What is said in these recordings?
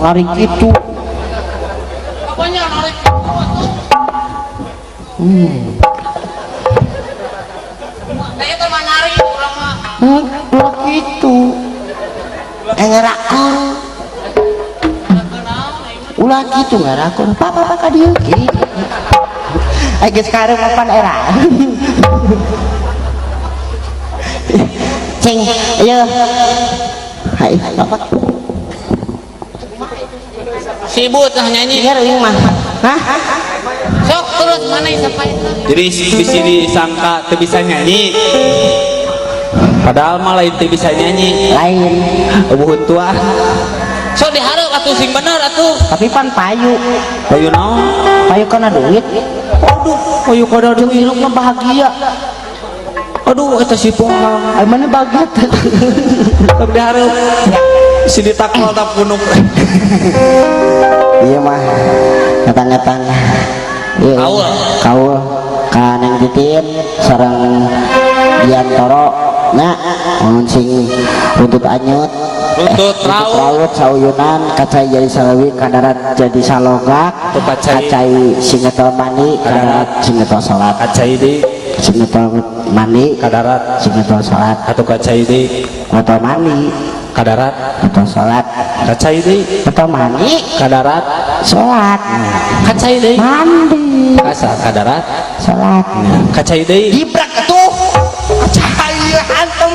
Narik kitu. Pokoknya narik itu atuh. Kayak teh mah narik urang mah. Ulah kitu. Eh, ngarakon. Ulah kitu ngarakon. Papa, papa ka dieu kitu. Eh, geus karep kapan era. Cing, ieu. Hai, bapak. Sibuk lah nyanyi. Dengar euy mah. Hah? Sok terus mana sampai Jadi di sini disangka teu bisa nyanyi. Padahal mah lain teu bisa nyanyi. Lain. Eueuh tua. Sok dihareup atuh sing bener atuh. Tapi pan payu. Payu naon? Payu kana duit. Aduh, payu kana Jeung duit. hirupna bahagia. Aduh, eta si pohang. Ai mana bahagia teh? Sok dihareup. Si ditakol tak punuk. Iya mah ngetang-ngetang. Iya. Kaul. Kaul ka Neng Titin sareng Diantoro nya mun sing runtut anyut, Runtut runtut raut. Raut sauyunan, kacai jadi salawi, kadarat jadi salogak. Tuh kacai. Kacai sing ngetol mani, kadarat sing ngetol salat. Kacai deui. Sing ngetol mani, kadarat. Sing ngetol salat. Atuh kacai deui. Ngetol mani, kadarat. Ngetol salat. Kacai deui. Ngetol mani, kadarat. Salat. Kacai deui. Mandi. Asa kadarat. Salat. Kacai deui. Jibrak atuh, kacai hantem.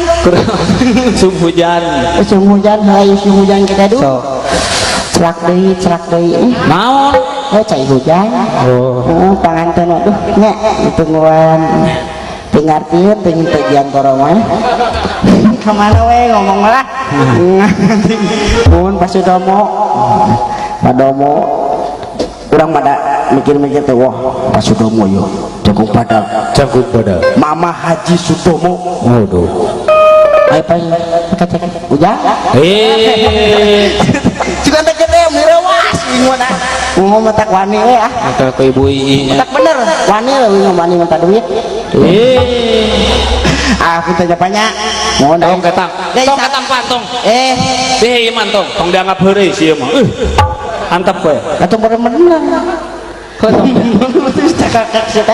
Sum hujan. Usum hujan, hai usum hujan kita du. Sok. Celak deui, celak deui. Naon? Oh, cai hujan. Oh. Heeh, panganten aduh nya ditungguan. Tingartieun teh teh Diantoro mah. Kamana we ngomong lah. Mun Pak Sudomo. Pak Domo urang pada mikir-mikir teh, wah, Pak Sudomo yo jagung badak. Jagung badak. Mama Haji Sudomo. Waduh. Ayo paling kacek hujan. Eh, Juga teh gede mirewas bingung ah. Ngomong tak wani we ah. Eta ke ibu ii. Tak bener. Wani we ngomong wani minta duit. Eh, Ah, aku tanya banyak. Mohon tong ketang. Tong ketang pan tong. Eh, Deh ieu mah tong, tong dianggap heureuy sieun mah. Antep we. Atuh bener bener. Heuh, tong. Terus cakak.